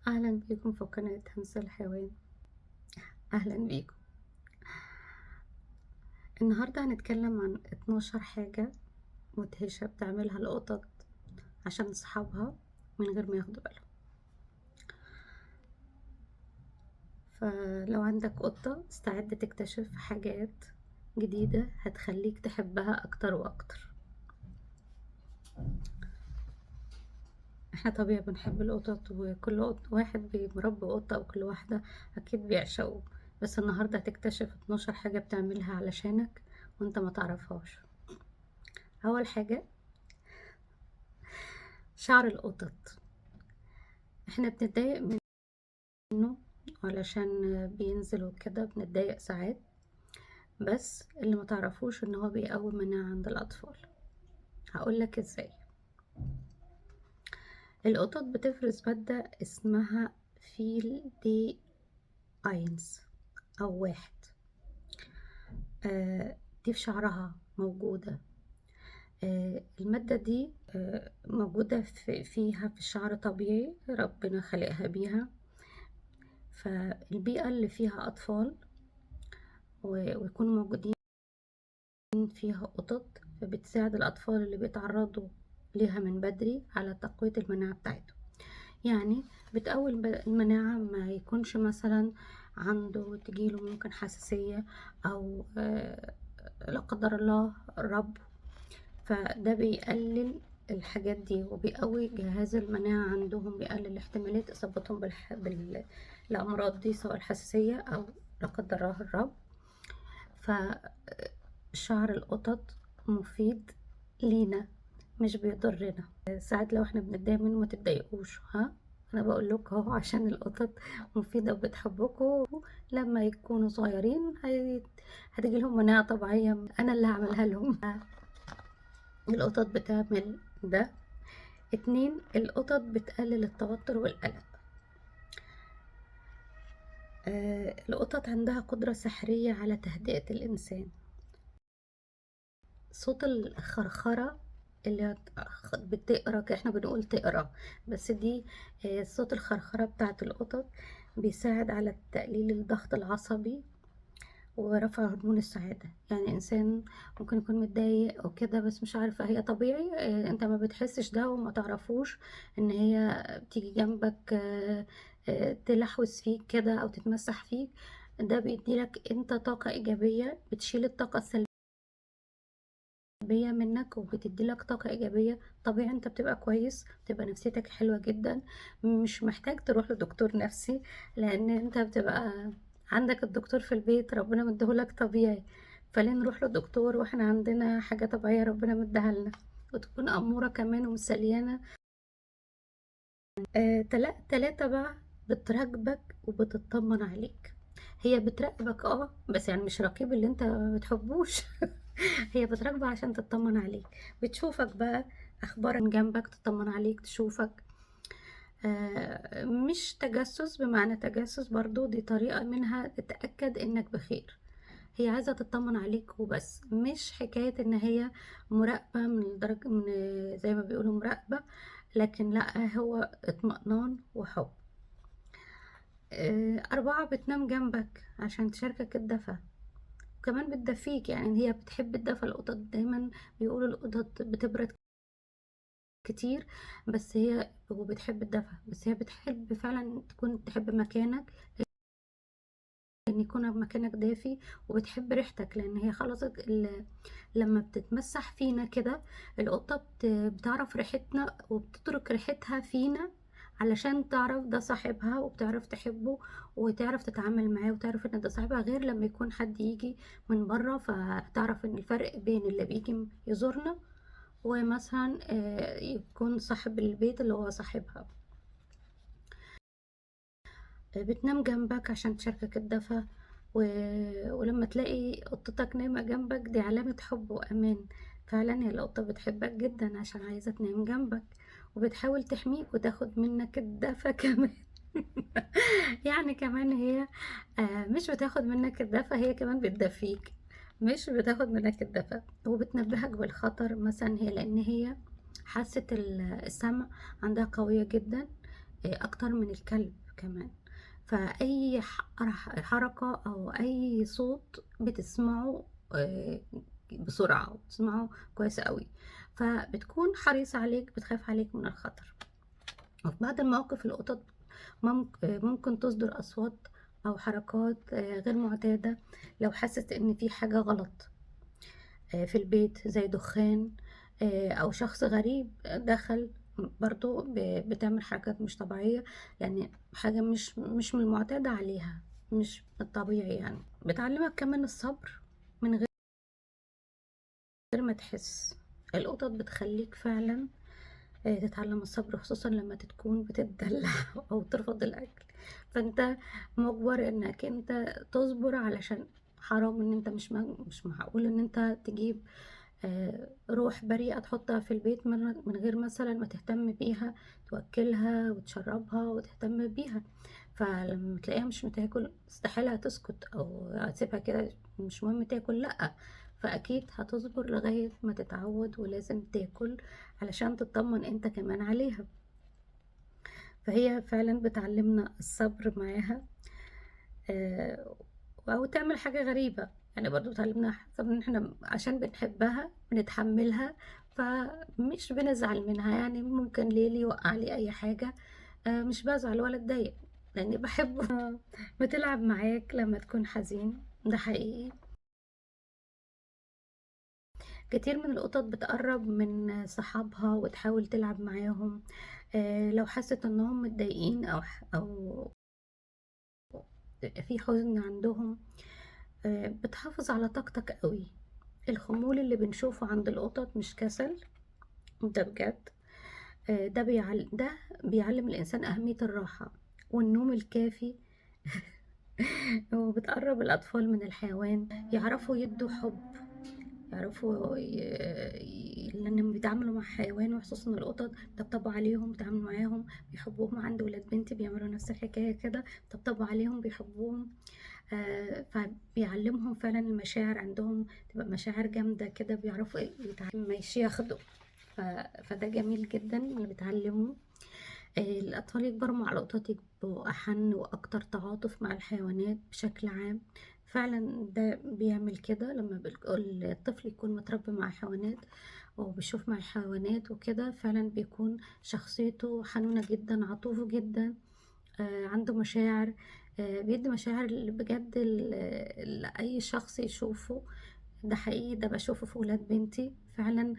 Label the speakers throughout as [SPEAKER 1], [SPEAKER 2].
[SPEAKER 1] أهلا بيكم في قناة همسة الحيوان. أهلا بيكم. النهاردة هنتكلم عن 12 حاجة مدهشة بتعملها القطط عشان أصحابها من غير ما ياخدوا بالهم. فلو عندك قطة استعد تكتشف حاجات جديدة هتخليك تحبها أكتر وأكتر. احنا طبيعي بنحب القطط، وكل واحد بيربي قطة او كل واحدة اكيد بيعشقوه، بس النهاردة هتكتشف 12 حاجة بتعملها علشانك وانت ما تعرفهاش. اول حاجة شعر القطط. احنا بنتضايق منه علشان بينزل وكده، بنتضايق ساعات، بس اللي ما تعرفوش ان هو بيقوي مناعة عند الاطفال. هقولك ازاي. القطط بتفرز مادة اسمها فيل دي اينز او واحد، دي في شعرها موجودة. المادة دي موجودة فيها في الشعر طبيعي، ربنا خلقها بيها. فالبيئة اللي فيها أطفال ويكونوا موجودين فيها قطط، فبتساعد الأطفال اللي بيتعرضوا ليها من بدري على تقوية المناعة بتاعتهم. يعني بتقوي المناعة، ما يكونش مثلا عنده تجيله ممكن حساسية أو لا قدر الله رب، فده بيقلل الحاجات دي وبيقوي جهاز المناعة عندهم، بيقلل احتمالية إصابتهم بالأمراض دي سواء الحساسية أو لا قدر الله الرب. فشعر القطط مفيد لينا مش بيضرنا. ساعات لو احنا بنتضايق منه ما تتضايقوش، ها انا بقول لكم اهو، عشان القطط مفيدة وبتحبكم. لما يكونوا صغيرين هتجي لهم مناعة طبيعية، انا اللي هعملها لهم. القطط بتعمل ده. 2، القطط بتقلل التوتر والقلق. القطط عندها قدرة سحرية على تهدئة الإنسان. صوت الخرخرة اللي بتقرا، احنا بنقول تقرا، بس دي صوت الخرخرة بتاعت القطط بيساعد على تقليل الضغط العصبي ورفع هرمون السعادة. يعني إنسان ممكن يكون متضايق أو كده بس مش عارفة، هي طبيعي، أنت ما بتحسش ده وما تعرفوش إن هي بتيجي جنبك، تلحوس فيك كده أو تتمسح فيك، ده بيديلك أنت طاقة إيجابية، بتشيل الطاقة السلبية منك وبتديلك طاقة إيجابية. طبيعي أنت بتبقى كويس، بتبقى نفسيتك حلوة جدا، مش محتاج تروح لدكتور نفسي، لأن أنت بتبقى عندك الدكتور في البيت، ربنا مديهولك طبيعي. فليه نروح لدكتور واحنا عندنا حاجة طبيعية ربنا مديها لنا، وتكون أمورة كمان ومسليانة. 3 بقى بتراقبك وبتطمن عليك. هي بتراقبك بس يعني مش رقيب اللي انت ما بتحبوش هي بتراقبك عشان تطمن عليك، بتشوفك بقى اخبارك من جنبك، تطمن عليك، تشوفك. مش تجسس بمعنى تجسس، برضو دي طريقة منها تتأكد انك بخير. هي عايزة تطمن عليك وبس، مش حكاية ان هي مراقبة من الدرجة، من زي ما بيقولوا مراقبة، لكن لا، هو اطمئنان وحب. 4، بتنام جنبك عشان تشاركك الدفا، وكمان بتدفيك. يعني هي بتحب الدفا. القطط دايما بيقولوا القطط بتبرد كتير، بس هي وبتحب الدفا، بس هي بتحب فعلا تكون تحب مكانك، ان يكون مكانك دافي، وبتحب ريحتك، لان هي خلاص لما بتتمسح فينا كده القطة بتعرف ريحتنا وبتترك ريحتها فينا علشان تعرف ده صاحبها، وبتعرف تحبه وتعرف تتعامل معاه وتعرف ان ده صاحبها، غير لما يكون حد يجي من بره. فتعرف ان الفرق بين اللي بيجي يزورنا ومثلا، يكون صاحب البيت اللي هو صاحبها. بتنام جنبك عشان تشاركك الدفا، ولما تلاقي قطتك نايمة جنبك دي علامة حب وأمان. فعلا هي القطة بتحبك جدا عشان عايزة تنام جنبك، وبتحاول تحميك وتاخد منك الدفا كمان. يعني كمان هي، مش بتاخد منك الدفا، هي كمان بتدفيك، مش بتاخد منك الدفا، وبتنبهك بالخطر مثلا. هي لأن هي حاسة السمع عندها قوية جدا، أكتر من الكلب كمان. فأي حركة أو أي صوت بتسمعه آه، بسرعة، وبتسمعه كويس قوي، فبتكون حريصة عليك، بتخاف عليك من الخطر. وفي بعض المواقف القطط ممكن تصدر أصوات أو حركات غير معتادة لو حست إن في حاجة غلط في البيت، زي دخان أو شخص غريب دخل، برضو بتعمل حركات مش طبيعية، يعني حاجة مش من المعتادة عليها، مش الطبيعي يعني. بتعلمك كمان الصبر من غير ما تحس. القطط بتخليك فعلا تتعلم الصبر، خصوصا لما تكون بتتدلع او ترفض الاكل، فانت مجبر انك انت تصبر، علشان حرام ان انت مش معقول ان انت تجيب روح بريئة تحطها في البيت من غير مثلا ما تهتم بيها، توكلها وتشربها وتهتم بيها. فلما تلاقيها مش بتاكل استحالة هتسكت او هتسيبها كده، مش مهم تاكل، لأ، فأكيد هتصبر لغاية ما تتعود، ولازم تاكل علشان تطمن انت كمان عليها. فهي فعلا بتعلمنا الصبر معاها. أو تعمل حاجة غريبة يعني، برضو بتعلمنا الصبر إن احنا عشان بنحبها بنتحملها، فمش بنزعل منها. يعني ممكن ليلي يوقع لي أي حاجة، مش بزعل ولا اتضايق لأني بحبه. بتلعب معاك لما تكون حزين، ده حقيقي. كتير من القطط بتقرب من صحابها وتحاول تلعب معاهم، لو حست انهم متضايقين او في حزن عندهم. بتحافظ على طاقتك قوي. الخمول اللي بنشوفه عند القطط مش كسل، ده بجد. ده بيعلم الإنسان أهمية الراحة والنوم الكافي. وبتقرب الأطفال من الحيوان، يعرفوا يدوا حب، يعرفوا لأنهم بيتعاملوا مع حيوان، وخصوصا القطط بيطبطبوا عليهم، بيتعاملوا معاهم، بيحبوهم. عند ولاد بنتي بيعملوا نفس الحكاية كده، بيطبطبوا عليهم، بيحبوهم. فبيعلمهم فعلا المشاعر، عندهم تبقى مشاعر جامدة كده، بيعرفوا ماشي ياخدوا. فده جميل جدا اللي بيتعلموه. الأطفال يكبروا مع القطط يبقوا أحن وأكتر تعاطف مع الحيوانات بشكل عام. فعلا ده بيعمل كده لما الطفل يكون متربي مع حيوانات وبيشوف مع الحيوانات وكده، فعلا بيكون شخصيته حنونة جدا، عطوفة جدا، عنده مشاعر، بيدي مشاعر بجد لأي شخص يشوفه. ده حقيقي، ده بشوفه في ولاد بنتي فعلا،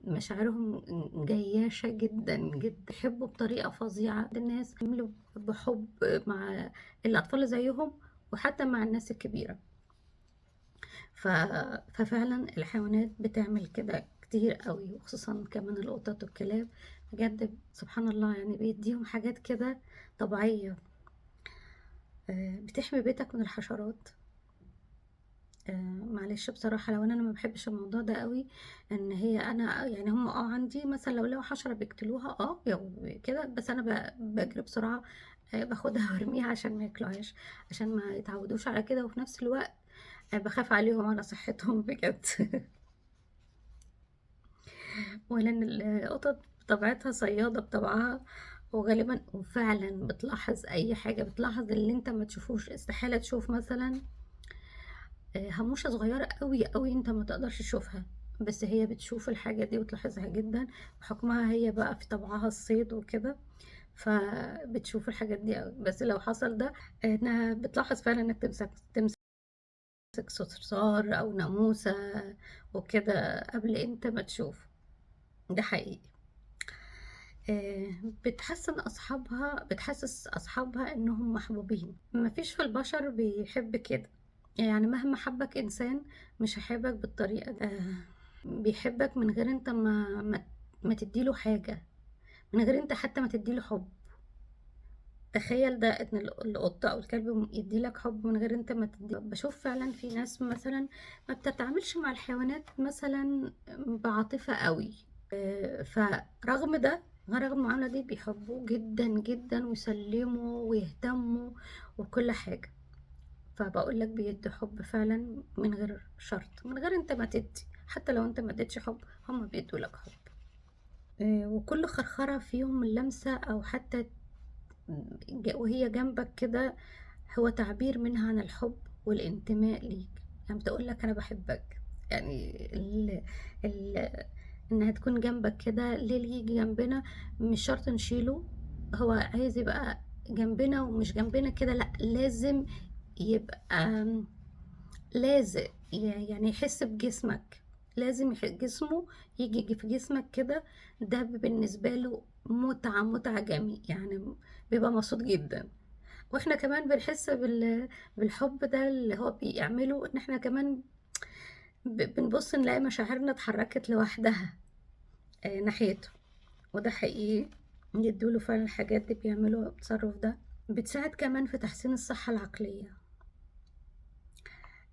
[SPEAKER 1] مشاعرهم جياشة جدا جدا، بيحبوا بطريقة فظيعة. الناس بيعملوا بحب مع الأطفال زيهم وحتى مع الناس الكبيرة. ففعلا الحيوانات بتعمل كده كتير قوي، وخصوصا كمان القطط والكلاب، بجد سبحان الله، يعني بيديهم حاجات كده طبيعية. بتحمي بيتك من الحشرات. معلش بصراحة لو انا ما بحبش الموضوع ده قوي، ان هي انا يعني هم عندي مثلا لو لقوا حشرة بيقتلوها كده، بس انا بجري بسرعة، باخدها وارميها عشان ما ياكلوهاش، عشان ما يتعودوش على كده، وفي نفس الوقت بخاف عليهم على صحتهم بجد. ولان القطط بطبيعتها صيادة بطبعها، وغالبا وفعلا بتلاحظ اي حاجة، بتلاحظ اللي انت ما تشوفوش. استحالة تشوف مثلا هموشة صغيرة قوي قوي انت ما تقدرش تشوفها، بس هي بتشوف الحاجة دي وتلاحظها جدا، بحكمها هي بقى في طبعها الصيد وكده، فبتشوف الحاجات دي قوي. بس لو حصل ده انها بتلاحظ فعلا انك تمسك صرصار او ناموسة وكده قبل انت ما تشوف، ده حقيقي. بتحسس أصحابها إنهم محبوبين. مفيش في البشر بيحب كده، يعني مهما حبك إنسان مش هيحبك بالطريقة دي. بيحبك من غير أنت ما تديله حاجة، من غير أنت حتى ما تديله حب. تخيل ده، إن القطة أو الكلب يديلك حب من غير أنت ما تدي. بشوف فعلا في ناس مثلا ما بتتعاملش مع الحيوانات مثلا بعاطفة قوي، فرغم ده، رغم المعاملة دي، بيحبوه جدا جدا ويسلموا ويهتموا وكل حاجة. فبقول لك بيدوا حب فعلا من غير شرط، من غير انت ما تدي، حتى لو انت ما اديتش حب هم بيدوا لك حب. وكل خرخرة فيهم اللمسة او حتى وهي جنبك كده هو تعبير منها عن الحب والانتماء ليك، يعني بتقول لك انا بحبك. يعني ال انها تكون جنبك كده، ليل يجي جنبنا مش شرط نشيله، هو عايز يبقى جنبنا ومش جنبنا كده، لا لازم يبقى لازق، يعني يحس بجسمك، لازم جسمه يجي في جسمك كده. ده بالنسبة له متعة، متعة جميل، يعني بيبقى مبسوط جدا. واحنا كمان بنحس بالحب ده اللي هو بيعمله، ان احنا كمان بنبص نلاقي مشاعرنا اتحركت لوحدها ناحيته، وده حقيقي يدوله فعلا الحاجات دي، بيعملوا التصرف ده. بتساعد كمان في تحسين الصحة العقلية.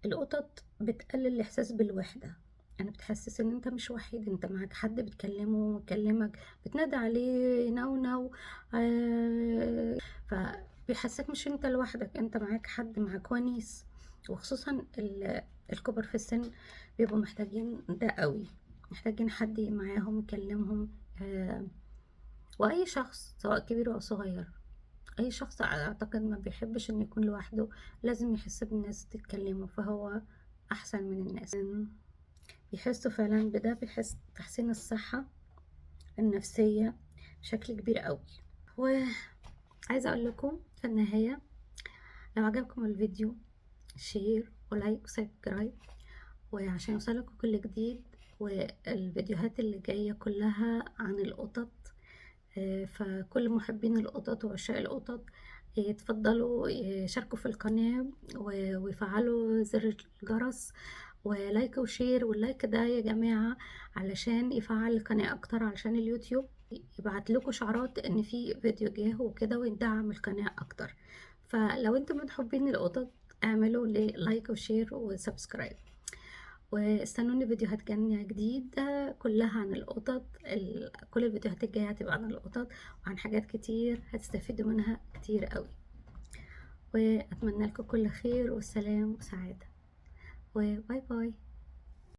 [SPEAKER 1] القطط بتقلل الإحساس بالوحدة، يعني بتحسس إن أنت مش وحيد، أنت معاك حد بتكلمه ويكلمك، بتنادي عليه نو نو، فبيحسسك مش أنت لوحدك، أنت معاك حد، معاك ونيس. وخصوصا الكبار في السن بيبقوا محتاجين ده قوي، محتاجين حد معاهم يكلمهم، وأي شخص سواء كبير أو صغير، أي شخص أعتقد ما بيحبش إنه يكون لوحده، لازم يحس بالناس تتكلمه، فهو أحسن من الناس بيحسوا فعلا بده، بيحس تحسين الصحة النفسية بشكل كبير قوي. وعايزة أقول لكم في النهاية، لو عجبكم الفيديو share و like و subscribe، وعشان يوصلكم كل جديد، والفيديوهات اللي جاية كلها عن القطط، فكل محبين القطط وعشاق القطط يتفضلوا يشاركوا في القناة ويفعلوا زر الجرس و like و share. وال like ده يا جماعة علشان يفعل القناة أكتر، علشان اليوتيوب يبعت لكم شعارات إن في فيديو جه وكده، ويدعم القناة أكتر. فلو انتم من محبين القطط اعملوا like و share و subscribe، واستنوني فيديوهات جاية جديدة كلها عن القطط. كل الفيديوهات الجاية هتبقى عن القطط وعن حاجات كتير هتستفيدوا منها كتير قوي. وأتمنى لكم كل خير وسلام وسعادة، و bye bye.